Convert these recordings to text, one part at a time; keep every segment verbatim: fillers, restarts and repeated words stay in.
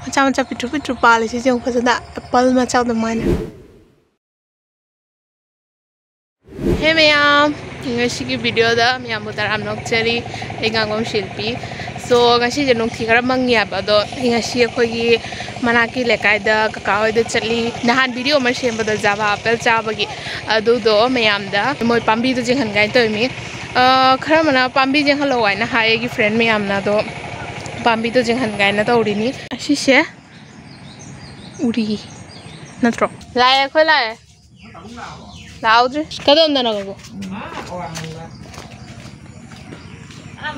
ꯃꯆꯥ ꯃꯆꯥ ꯄꯤꯛꯇ꯭ꯔꯨ ꯄꯤꯛꯇ꯭ꯔꯨ ꯄꯥꯜꯂꯤꯁꯤꯁꯨ ꯌꯦꯡꯉꯨ ꯐꯖꯅ, ꯑꯦꯄꯜ ꯃꯆꯥ ꯑꯗꯨꯃꯥꯏꯅ꯫ ꯍꯦ ꯃꯌꯥꯝ, ꯉꯁꯤꯒꯤ ꯚꯤꯗꯤꯑꯣꯗ ꯃꯌꯥꯝꯕꯨ ꯇꯔꯥꯝꯅ ꯑꯣꯛꯆꯔꯤ꯫ ꯑꯩ ꯉꯥꯉꯣꯝ ꯁꯤꯜꯄꯤ꯫ ꯁꯣ, ꯉꯁꯤꯁꯦ ꯅꯨꯡꯊꯤ ꯈꯔ ꯃꯪꯉꯤ ꯍꯥꯏꯕ, ꯑꯗꯣ ꯑꯩ ꯉꯁꯤ ꯑꯩꯈꯣꯏꯒꯤ ꯃꯅꯥꯛꯀꯤ ꯂꯩꯀꯥꯏꯗ ꯀꯀꯥ ꯍꯣꯏꯗ ꯆꯠꯂꯤ꯫ ꯅꯍꯥꯟ ꯚꯤꯗꯤꯑꯣ ꯑꯃ ꯁꯦꯝꯕꯗ ꯖꯥꯚꯥ ꯑꯦꯄꯜ ꯆꯥꯕꯒꯤ, ꯑꯗꯨꯗꯣ ꯃꯌꯥꯝꯗ ꯃꯣꯏ ꯄꯥꯝꯕꯤꯗꯣ ꯌꯦꯡꯍꯟꯒꯥꯏꯅ ꯇꯧꯔꯤꯃꯤ꯫ ꯑ, ꯈꯔ ꯑꯃꯅ ꯄꯥꯝꯕꯤ ꯌꯦꯡꯍꯜꯂꯛꯑꯣ ꯍꯥꯏꯅ ꯍꯥꯏ ꯑꯩꯒꯤ ꯐ꯭ꯔꯦꯟ ꯃꯌꯥꯝꯅ, ꯑꯗꯣ ꯄꯥꯝꯕꯤꯗꯣ ꯌꯦꯡꯍꯟꯒꯥꯏꯅ ꯇꯧꯔꯤꯅꯤ꯫ ꯑꯁꯤꯁꯦ ꯎꯔꯤ ꯅꯠꯇ꯭ꯔꯣ? ꯂꯥꯛꯑꯦ, ꯑꯩꯈꯣꯏ ꯂꯥꯛꯑꯦ꯫ ꯂꯥꯛꯍꯧꯗ꯭ꯔꯤ꯫ ꯀꯗꯣꯝꯗꯅꯣ ꯀꯀꯨ? ꯎꯝ,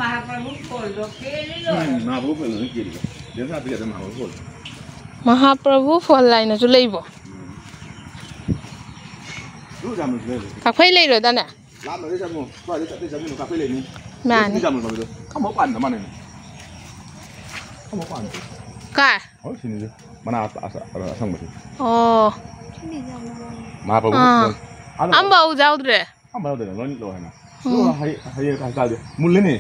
ꯃꯍꯥꯄ꯭ꯔꯚꯨ ꯐꯣꯟ ꯂꯣ ꯀꯦꯜꯂꯤ ꯂꯣꯏꯔꯦ꯫ ꯎꯝ, ꯃꯍꯥꯄ꯭ꯔꯚꯨ ꯐꯣꯟ ꯂꯣ ꯀꯦꯜꯂꯤ꯫ ꯗꯦꯝꯆꯥ ꯄꯤꯔꯛꯑꯗ ꯃꯍꯥꯄ꯭ꯔꯚꯨ ꯐꯣꯟ꯫ ꯃꯍꯥꯄ꯭ꯔꯚꯨ ꯐꯣꯟ ꯂꯥꯏꯅꯁꯨ ꯂꯩꯕꯣ? ꯎꯝ꯫ ꯂꯨ ꯌꯥꯝꯅꯁꯨ ꯂꯩꯔꯦ꯫ ꯀꯥꯐꯩ ꯂꯩꯔꯣꯗꯅꯦ? ꯂꯥꯞꯅꯗꯤ ꯆꯠꯅꯨ꯫ ꯁ꯭ꯋꯥꯏꯗ ꯆꯠꯇꯤ ꯆꯠꯃꯤꯟꯅꯨ꯫ ꯀꯥꯐꯩ ꯂꯩꯅꯤ꯫ ꯃꯥꯅꯤ꯫ ꯂꯨ ꯌꯥꯝꯅ ꯂꯧꯔꯦ꯫ ꯑꯃꯐꯥꯎ ꯄꯥꯟꯗ ꯃꯥꯟꯅꯩꯅꯦ꯫ ꯑꯃꯐꯥꯎ ꯄꯥꯟꯗꯦ꯫ ꯀꯥꯏ? ꯍꯣꯏ, ꯁꯤꯅꯤꯁꯦ꯫ ꯃꯅꯥ ꯑꯁ-, ꯑꯁ-, ꯑꯁꯪꯕꯁꯦ꯫ ꯑꯣ꯫ ꯃꯍꯥꯄ꯭ꯔꯚꯨ ꯑꯥ꯫ ꯐꯣꯟ꯫ ꯑꯗꯣ ꯑꯝꯕꯥꯎ ꯌꯥꯎꯗ꯭ꯔꯦ꯫ ꯑꯝꯕꯥꯎ ꯌꯥꯎꯗ꯭ꯔꯦ, ꯂꯣꯏ ꯂꯧ ꯍꯥꯏꯅ꯫ ꯎꯝ꯫ ꯑꯗꯣ ꯍꯩ-, ꯍꯩ ꯍꯥꯏꯇꯥꯔꯗꯤ ꯃꯨꯜꯂꯦꯅꯦ꯫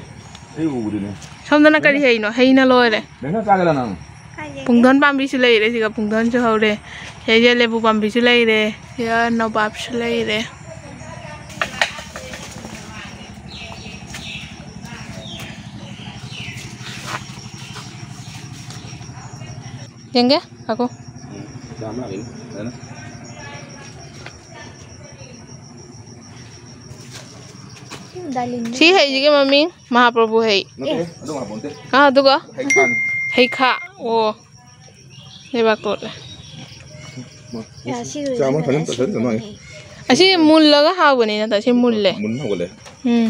ꯑꯩ ꯎꯕꯗꯨꯅꯦ꯫ ꯁꯣꯝꯗꯅ ꯀꯔꯤ ꯍꯩꯅꯣ? ꯍꯩꯅ ꯂꯣꯏꯔꯦ꯫ ꯅꯪ ꯆꯥꯒꯦꯔꯥ ꯅꯪ? ꯄꯨꯡꯗꯣꯟ ꯄꯥꯝꯕꯤꯁꯨ ꯂꯩꯔꯦ ꯁꯤꯒ, ꯄꯨꯡꯗꯣꯟꯁꯨ ꯍꯧꯔꯦ꯫ ꯁꯤꯗꯩꯁꯤꯗ ꯂꯦꯕꯨ ꯄꯥꯝꯕꯤꯁꯨ ꯂꯩꯔꯦ꯫ ꯁꯤꯗ ꯅꯣꯕꯥꯞꯁꯨ ꯂꯩꯔꯦ꯫ ꯌꯦꯡꯒꯦ, ꯉꯥꯏꯈꯣ꯫ ꯎꯝ, ꯆꯥꯝꯃ ꯂꯥꯛꯏꯅꯦ, ꯐꯖꯅ꯫ ꯁꯤ ꯍꯩꯁꯤꯒꯤ ꯃꯃꯤꯡ ꯃꯍꯥꯄ꯭ꯔꯚꯨ ꯍꯩ꯫ ꯅꯠꯇꯦ, ꯑꯗꯨ ꯍꯥꯞꯄꯣꯟꯇꯦ꯫ ꯑꯥ, ꯑꯗꯨꯒ? ꯍꯩꯈꯥꯅꯤ꯫ ꯍꯩꯈꯥ꯫ ꯑꯣ꯫ ꯂꯩꯕꯥꯛ ꯇꯣꯠꯂꯦ꯫ ꯆꯥꯝꯃ ꯐꯖꯅ ꯇꯠꯁꯟ ꯆꯠꯂꯣ꯫ ꯑꯁꯤ ꯃꯨꯜꯂꯒ ꯍꯥꯎꯕꯅꯤ ꯅꯠꯇ꯭ꯔ? ꯁꯤ ꯃꯨꯜꯂꯦ꯫ ꯃꯨꯟ ꯍꯧꯒꯠꯂꯦ꯫ ꯎꯝ꯫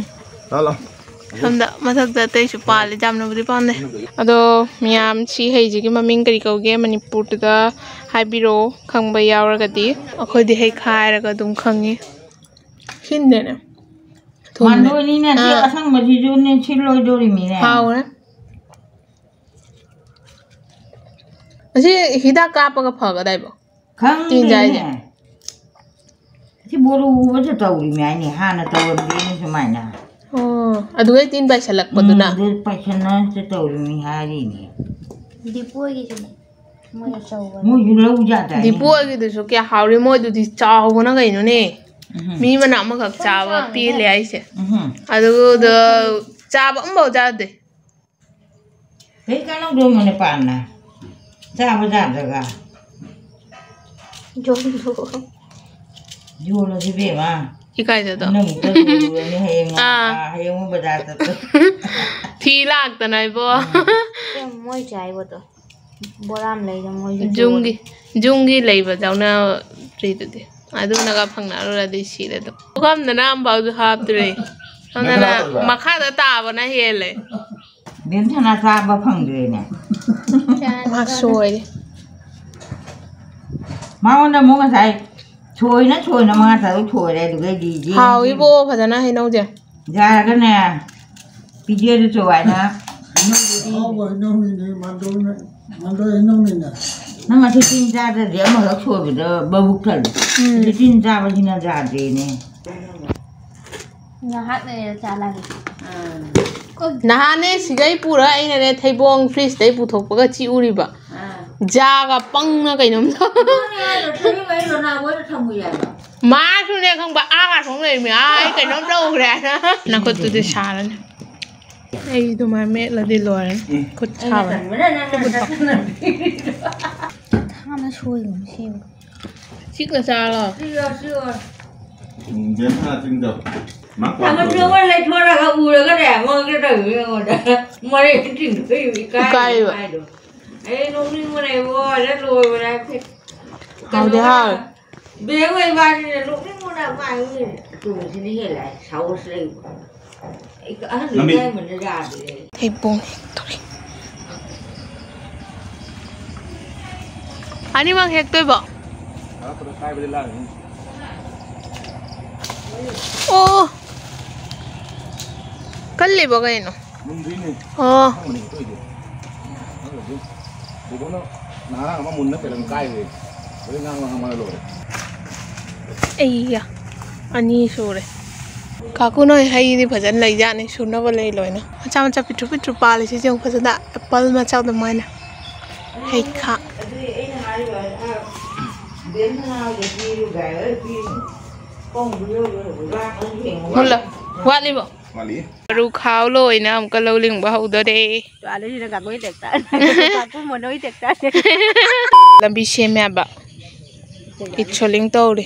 ꯂꯥꯛꯑꯣ, ꯂꯥꯛꯑꯣ꯫ ꯁꯣꯝꯗ ꯃꯊꯛꯇ ꯑꯇꯩꯁꯨ ꯄꯥꯜꯂꯤ, ꯌꯥꯝꯅꯕꯨꯗꯤ ꯄꯥꯟꯗꯦ꯫ ꯑꯗꯣ ꯃꯌꯥꯝ, ꯁꯤ ꯍꯩꯁꯤꯒꯤ ꯃꯃꯤꯡ ꯀꯔꯤ ꯀꯧꯒꯦ ꯃꯅꯤꯄꯨꯔꯗ ꯍꯥꯏꯕꯤꯔꯛꯑꯣ, ꯈꯪꯕ ꯌꯥꯎꯔꯒꯗꯤ꯫ ꯑꯩꯈꯣꯏꯗꯤ ꯍꯩꯈꯥ ꯍꯥꯏꯔꯒ ꯑꯗꯨꯝ ꯈꯪꯉꯤ꯫ ꯁꯤꯟꯗꯦꯅꯦ꯫ ꯊꯨꯝꯃꯦ꯫ ꯃꯥꯟꯗꯣꯏꯅꯤꯅꯦ, ꯁꯤ ꯑꯥ꯫ ꯑꯁꯪꯕꯁꯤꯁꯨꯅꯦ, ꯁꯤꯜꯂꯣꯏꯗꯣꯔꯤꯃꯤꯅꯦ꯫ ꯍꯥꯎꯔꯦ꯫ ꯑꯁꯤ ꯍꯤꯗꯥꯛ ꯀꯥꯞꯄꯒ ꯐꯒꯗꯥꯏꯕꯣ? ꯈꯪꯗꯦꯅꯦ꯫ ꯇꯤꯟ ꯆꯥꯏꯁꯦ꯫ ꯁꯤ ꯕꯣꯔꯨ ꯎꯕꯁꯨ ꯇꯧꯔꯤꯃꯤ ꯍꯥꯏꯅꯤ, ꯍꯥꯟꯅ ꯇꯧꯔꯝꯗꯦꯅꯦ ꯁꯨꯃꯥꯏꯅ꯫ ꯑꯣ, ꯑꯗꯨꯒꯩ ꯇꯤꯟ ꯄꯥꯏꯁꯜꯂꯛꯄꯗꯨꯅ? ꯎꯝ, ꯑꯗꯨ ꯄꯥꯏꯁꯟꯅꯁꯦ ꯇꯧꯔꯤꯃꯤ ꯍꯥꯏꯔꯤꯅꯦ꯫ ꯗꯤꯄꯣꯏꯒꯤꯁꯨꯅꯦ꯫ ꯃꯣꯏ ꯑꯆꯧꯕꯅꯤ꯫ ꯃꯣꯏꯁꯨ ꯂꯧ ꯌꯥꯗꯥꯏꯅꯦ? ꯗꯤꯄꯨ ꯍꯣꯏꯒꯤꯗꯨꯁꯨ ꯀꯌꯥ ꯍꯥꯎꯔꯤ, ꯃꯣꯏꯗꯨꯗꯤ ꯆꯥꯎꯕꯅ ꯀꯩꯅꯣꯅꯦ꯫ ꯎꯝ꯫ ꯃꯤ ꯑꯃꯅ ꯑꯃꯈꯛ ꯆꯥꯕ ꯄꯦꯜꯂꯦ ꯍꯥꯏꯁꯦ꯫ ꯎꯝ꯫ ꯑꯗꯨꯗ ꯆꯥꯕ ꯑꯃꯐꯥꯎ ꯆꯥꯗꯦ꯫ ꯀꯩ ꯀꯥꯟꯅꯧꯗꯣꯏꯅꯣꯅꯦ ꯄꯥꯟꯅ? ꯆꯥꯕ ꯌꯥꯗ꯭ꯔꯒ꯫ ꯌꯣꯜꯂꯣ꯫ ꯌꯣꯜꯂꯁꯤ ꯏꯕꯦꯝꯃ꯫ ꯏꯀꯥꯏꯗꯗꯣ꯫ ꯅꯪ ꯑꯃꯨꯛꯇ ꯌꯣꯜꯂꯨꯔꯅꯤ ꯍꯌꯦꯡ꯫ ꯑꯥ꯫ ꯑꯥ, ꯍꯌꯦꯡ ꯑꯃꯨꯛ ꯕꯖꯥꯔ ꯆꯠꯄ꯫ ꯊꯤ ꯂꯥꯛꯇꯅ ꯏꯕꯣ꯫ ꯎꯝ꯫ ꯃꯣꯏ ꯆꯥꯏꯕꯗꯣ꯫ ꯕꯣꯔꯥ ꯑꯃ ꯂꯩꯗ ꯃꯣꯏꯁꯨ ꯖꯨꯝꯒꯤ, ꯖꯨꯝꯒꯤ ꯂꯩꯕ ꯌꯥꯎꯅꯔꯤꯗꯨꯗꯤ꯫ ꯑꯗꯨꯅꯒ ꯐꯪꯅꯔꯨꯔꯗꯤ ꯁꯤꯔꯦ ꯑꯗꯨꯝ꯫ ꯄꯨꯈꯝꯗꯅ ꯑꯃꯐꯥꯎꯁꯨ ꯍꯥꯞꯇ꯭ꯔꯦ꯫ ꯑꯗꯨꯅ ꯃꯈꯥꯗ ꯍꯥꯞꯇꯕ? ꯃꯈꯥꯗ ꯇꯥꯕꯅ ꯍꯦꯜꯂꯦ꯫ ꯕꯦꯝꯊꯅꯥ ꯆꯥꯕ ꯐꯪꯗ꯭ꯔꯦꯅꯦ꯫ ꯃꯥ ꯁꯣꯏꯔꯦ꯫ ꯃꯉꯣꯟꯗ ꯑꯃꯨꯛ ꯉꯁꯥꯏ ꯁꯣꯏꯅ ꯁꯣꯏꯅ ꯃꯉꯥ ꯇꯔꯨꯛ ꯁꯣꯏꯔꯦ, ꯑꯗꯨꯒꯩꯗꯤ ꯌꯦꯡꯉꯨ꯫ ꯍꯥꯎꯏꯕꯣ ꯐꯖꯅ ꯍꯩꯅꯧꯁꯦ꯫ ꯌꯥꯔꯒꯅꯦ, ꯄꯤꯖꯦꯗꯨ ꯆꯨ ꯍꯥꯏꯅ꯫ ꯑꯍꯥꯎꯕ ꯍꯩꯅꯧꯅꯤꯅꯦ, ꯃꯥꯟꯗꯣꯏꯅ-, ꯃꯥꯟꯗꯣꯏ ꯍꯩꯅꯧꯅꯤꯅꯦ꯫ ꯅꯪ ꯑꯁꯤ ꯇꯤꯟ ꯆꯥꯗ꯭ꯔꯗꯤ ꯑꯃꯈꯛ ꯁꯣꯏꯕꯗ ꯃꯕꯨꯛ ꯊꯜꯂꯤ꯫ ꯎꯝ꯫ ꯑꯁꯤ ꯇꯤꯟ ꯆꯥꯕꯁꯤꯅ ꯌꯥꯗ꯭ꯔꯦꯅꯦ꯫ ꯉꯥꯏꯍꯥꯛ ꯂꯩꯔ ꯆꯥ ꯂꯥꯛꯀꯦ꯫ ꯑꯥ꯫ ꯅꯍꯥꯟꯅꯦ ꯁꯤꯗꯩ ꯄꯨꯔ ꯑꯩꯅꯅꯦ ꯊꯩꯕꯣꯡ ꯐ꯭ꯔꯤꯖꯇꯩ ꯄꯨꯊꯣꯛꯄꯒ ꯆꯤꯛꯎꯔꯤꯕ꯫ ꯑꯥ꯫ ꯖꯥꯒ ꯄꯪꯅ ꯀꯩꯅꯣꯝ ꯇꯧ-, ꯑꯗꯨꯅꯦ ꯍꯥꯏꯗꯣ, ꯊꯣꯏꯕꯤ ꯍꯣꯏ ꯔꯣꯅꯥ ꯍꯣꯏꯗ ꯊꯝꯃꯨ ꯌꯥꯗ꯭ꯔꯣ? ꯃꯥꯁꯨꯅꯦ ꯈꯪꯕ, ꯑꯥ ꯀꯥꯊꯣꯛ ꯂꯩꯔꯝꯃꯤ, ꯑꯥ, ꯑꯩ ꯀꯩꯅꯣꯝ ꯇꯧꯈ꯭ꯔꯦ ꯍꯥꯏꯅ꯫ ꯅꯈꯨꯠꯇꯨꯗꯤ ꯁꯥꯔꯅꯤ꯫ ꯑꯩ ꯑꯗꯨꯃꯥꯏꯅ ꯃꯦꯠꯂꯗꯤ ꯂꯣꯏꯔꯦ꯫ ꯎꯝ꯫ ꯈꯨꯠ ꯑꯩꯅ ꯁꯥꯕꯅ꯫ ꯇꯟꯕꯅ ꯅꯪꯅ ꯅꯁꯥꯅ ꯊꯥꯡꯅ ꯁꯣꯏꯒꯨꯝ ꯁꯦꯝꯕ꯫ ꯆꯤꯛꯅ ꯆꯥꯔꯣ꯫ ꯁꯤꯌꯣ, ꯁꯤꯌꯣ꯫ ꯎꯝ, ꯕꯦꯝ ꯁꯥ ꯆꯤꯡꯗꯣ꯫ ꯃꯥ ꯀ꯭ꯋꯥ ꯑꯃ ꯇꯧꯔꯦ꯫ ꯆꯣꯡꯉ ꯂꯩꯊꯣꯔꯒ ꯎꯔꯒꯅꯦ, ꯃꯉꯛꯇ ꯇꯧꯔꯤꯕ ꯑꯩꯉꯣꯟꯗ꯫ ꯃꯔꯩ ꯆꯤꯡꯗꯣꯏ ꯏꯀꯥꯏ ꯏꯀꯥꯏꯕ꯫ ꯍꯥꯏꯗꯣ꯫ ꯑꯩ ꯅꯣꯛꯅꯤꯡꯕꯅ ꯏꯕꯣ, ꯑꯗ ꯂꯣꯏꯕꯅꯦ꯫ ꯍꯥꯎꯗꯤ ꯍꯥꯎꯋꯦ꯫ ꯕꯦꯝ ꯍꯣꯏ ꯏꯕꯥꯅꯤꯅ ꯅꯣꯛꯅꯤꯡꯕꯅ ꯃꯥꯏ ꯃꯤ ꯇꯣꯡꯁꯤꯅ ꯍꯦꯜꯂꯦ ꯍꯥꯏ, ꯁꯥꯍꯣꯁ ꯂꯩꯕ꯫ ꯑꯩ ꯑꯍꯟ ꯂꯝꯕꯤ꯫ ꯂꯩꯀꯥꯏ ꯃꯅ ꯌꯥꯗ꯭ꯔꯦ꯫ ꯊꯩꯕꯣꯡ ꯍꯦꯛꯇꯣꯛꯏ꯫ ꯑꯅꯤꯃꯛ ꯍꯦꯛꯇꯣꯏꯕꯣ? ꯀꯥꯏꯕꯗꯤ ꯂꯥꯛꯑꯅꯤ꯫ ꯑꯣ꯫ ꯀꯜꯂꯤꯕꯣ ꯀꯩꯅꯣ? ꯃꯨꯟꯗ꯭ꯔꯤꯅꯦ꯫ ꯑꯣ꯫ ꯑꯁꯪꯕꯅꯦ ꯍꯦꯛꯇꯣꯏꯁꯦ꯫ ꯅꯪꯒꯤꯗꯤ ꯕꯣꯕꯣꯅ ꯉꯔꯥꯡ ꯑꯃ ꯃꯨꯟꯅ ꯀꯩꯅꯣꯝ ꯀꯥꯏꯈ꯭ꯔꯦ꯫ ꯍꯣꯔꯦꯟ ꯉꯥꯡ ꯉꯥꯡ ꯂꯣꯏꯔꯦ꯫ ꯑꯩꯌꯥ꯫ ꯑꯅꯤ ꯁꯨꯔꯦ꯫ ꯀꯥꯀꯨ ꯅꯣꯏ ꯍꯩꯗꯤ ꯐꯖꯅ ꯂꯩꯖꯥꯠꯅꯤ, ꯁꯨꯅꯕ ꯂꯩ ꯂꯣꯏꯅ꯫ ꯃꯆꯥ ꯃꯆꯥ ꯄꯤꯛꯇ꯭ꯔꯨ ꯄꯤꯛꯇ꯭ꯔꯨ ꯄꯥꯜꯂꯤꯁꯤ ꯌꯦꯡꯉꯨ ꯐꯖꯅ, ꯑꯦꯄꯜ ꯃꯆꯥ ꯑꯗꯨꯃꯥꯏꯅ꯫ ꯍꯩꯈꯥ꯫ ꯃꯨꯜꯂ꯫ ꯋꯥꯠꯂꯤꯕꯣ? ꯋꯥꯠꯂꯤ꯫ ꯃꯔꯨ ꯈꯥꯎ ꯂꯣꯏꯅ ꯑꯃꯨꯛꯀ ꯂꯧ ꯂꯤꯡꯕ ꯍꯧꯗꯣꯔꯦ꯫ ꯂꯝꯕꯤ ꯁꯦꯝꯃꯦ ꯍꯥꯏꯕ꯫ ꯏꯠ ꯁꯣꯂꯤꯡ ꯇꯧꯔꯤ꯫